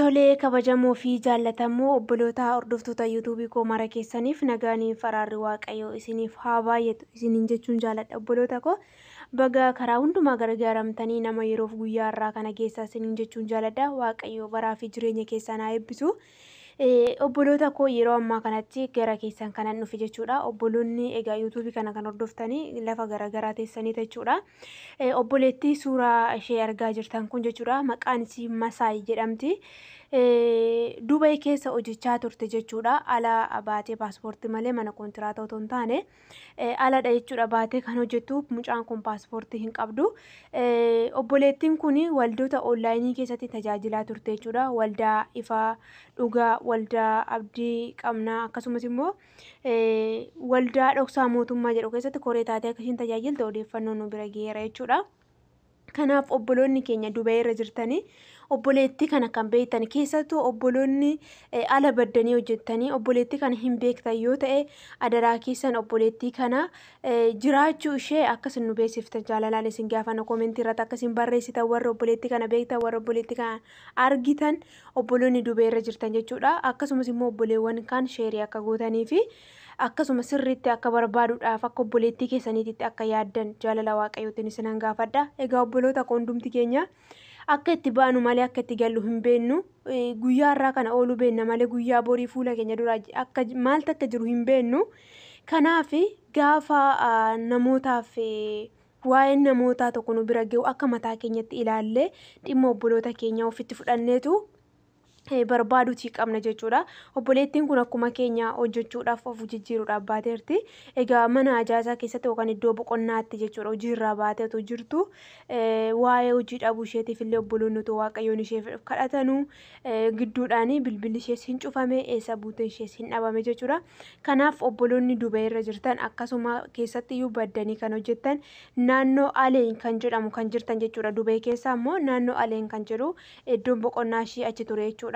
Tolee, kabajamoo fi jaallatamoo obboloota hordoftoota yuutuubii koo mara keessaniif nagaanii faraarri waaqayyoo isiniif haa baay'atu isiniin jechuun jaaladha. Obboloota koo, baga karaa hundumaa gargaaramtanii nama yeroof guyyaa har'aa kana keessaa isiniin jechuun jaaladha. Waaqayyoo baraa fi jireenya keessan haa eebbisu. Obboloota koo, yeroo ammaa kanatti gara keessan kanan dhufe jechuudha. Obboloonni egaa yuutuubii kana kan hordoftanii lafa garaagaraa teessanii jechuudha. Obboleettii suuraa ishee argaa jirtan kun jechuudha. Maqaan isii Masaay jedhamti. Dubai keessa hojjechaa turte jechuudha. Ala baatee paaspoortii malee, mana kontiraata otoo hin taane aladha jechuudha baatee kan hojjettu. Mucaan kun paaspoortii hin qabdu. Obboleettiin kun waldoota onlaayinii keessatti tajaajilaa turte jechuudha. Waldaa Ifaa Dhugaa, Waldaa Abdii Qabnaa, akkasumas immoo Waldaa Dhoksaa Mootummaa jedhu keessatti koree taatee akkasiin tajaajilte odeeffannoo nu bira geera jechuudha. Kanaaf obboloonni keenya Dubai irra jirtanii obboleettii kana kan beektan, keessattuu obboloonni ala baddanii hojjettanii obboleettii kana hin beektan yoo ta'e, adaraa keessan obboleettii kana jiraachuu ishee akkasin nu beeksiftan jaalalaan isin gaafanna. Koomentii irratti akkasin barreessitan, warra obboleettii kana beektan, warra obboleettii kana argitan, obboloonni Dubai irra jirtan jechuudha. Akkasumas immoo obboleewwan kaan sheerii akka gootanii fi akkasuma sirriitti akka barbaaduudhaaf akka obboleettii keessaniititti akka yaaddan jaalala waaqayyootiin isinan gaafadha. Egaa obboloota koo, hundumti keenya akka itti baanu malee akka itti gallu hin beennu. Guyyaa irraa kana ooluu beenna malee guyyaa borii fuula keenya dura akka maaltu akka jiru hin beennu. Kanaaf gaafa namootaaf waa'een namootaa tokko nu bira gahu akka mataa keenyatti ilaallee dhimma obboloota keenya ofitti fudhanneetu barbaaduutii qabna jechuudha. Obboleettiin kun akkuma keenya hojjechuudhaaf, of jijjiiruudhaaf baateerti. Egaa mana ajaajaa keessatti yookaan iddoo boqonnaatti jechuudha hojiirraa baatee otoo jirtu, waa'ee hojii dhabuu isheetiif illee obboloonni otoo waaqayyoon isheef kadhatanu gidduudhaan bilbilli ishees hin cufame, eessa buuteen ishees hin dhabame jechuudha. Kanaaf obboloonni Dubai irra jirtan, akkasuma keessatti iyyuu baddanii kan hojjettan, naannoo Aleen kan jedhamu kan jirtan jechuudha. Dubai keessa immoo naannoo Aleen kan jedhu iddoon boqonnaa ishee achi ture jechuudha.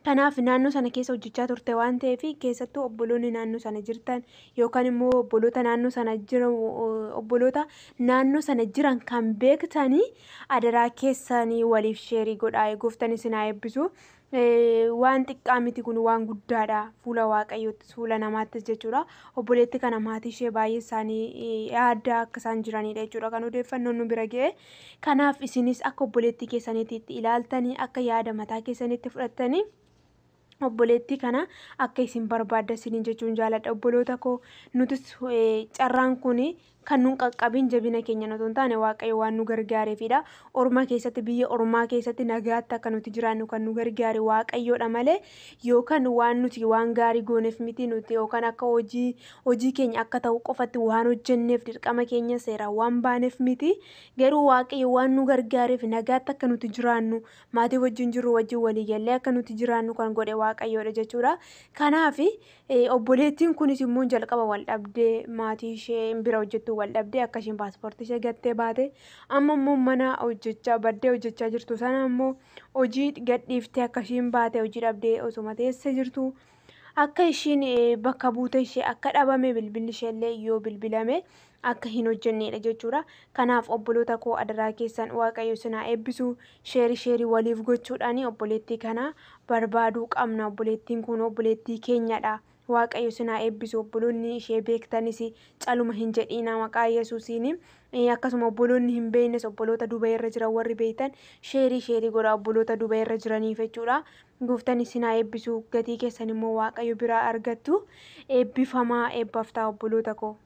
Kanaaf naannoo sana keessa hojjechaa turte waan ta'eef, keessattuu obboloonni naannoo sana jirtan yookaan immoo obboloota naannoo sana jiran, obboloota naannoo sana jiran kan beektanii, adaraa keessanii waliif sheerii godhaa. Gooftaan isin haa eebbisu. Waan xiqqaa miti kun, waan guddaadha fuula waaqayyoottis fuula namaattis jechuudha. Obboleetti kana maatii ishee baay'ee isaanii yaaddaa akka isaan jiranidha jechuudha kan odeeffannoon nu bira ga'e. Kanaaf isinis akka obboleettii keessaniitti ilaaltanii, akka yaada mataa keessaniitti fudhattanii obboleettii kana akka isin barbaadda isiniin jechuun jaaladha. Obboloota koo, nutis carraan kun kan nun qaqqabin jabina keenya otoo hin taane waaqayyo waan nu gargaareefidha. Orma keessatti, biyya ormaa keessatti nagaatti akka nuti jiraannu kan nu gargaare waaqayyoodha malee yookaan waan nuti waan gaarii gooneef miti nuti, yookaan akka hojii keenya akka ta'u qofatti waan hojjenneef, dirqama keenya seeraan waan baaneef miti. Garuu waaqayyo waan nu gargaareef nagaatti akka nuti jiraannu, maatii wajjin jirru wajjin walii gallee akka nuti jiraannu kan godhe waaqayyoodha jechuudha. Kanaaf obboleettiin kunis immoo jalqaba wal dhabdee, maatii ishee bira hojjettu wal dhabdee akka isheen paaspoortii ishee gattee baate, amma immoo mana hojjechaa baddee hojjechaa jirtu sana immoo hojii gadhiiftee akka isheen baate, hojii dhabdee osuma teessee jirtu akka ishiin bakka buute ishee akka dhabame, bilbilli ishee illee yoo bilbilame akka hin hojjennedha jechuudha. Kanaaf obboloota koo, adaraa keessan, waaqayyo isin haa eebbisu, sheerii sheerii waliif gochuudhaan obboleettii kana barbaaduu qabna. Obboleettiin kun obboleettii keenyadha. Waaqayyo isin haa eebbisu. Obboloonni ishee beektanis caluma hin jedhiina maqaa Yesuusiin. Akkasuma obboloonni hin beeknes, obboloota Dubai irra jiran warri beektan sheerii sheerii godha obboloota Dubai irra jiraniif jechuudha. Gooftaan isin haa eebbisu. Gatii keessan immoo waaqayyo biraa argattu. Eebbifamaa, eebbaaf ta'a obboloota koo.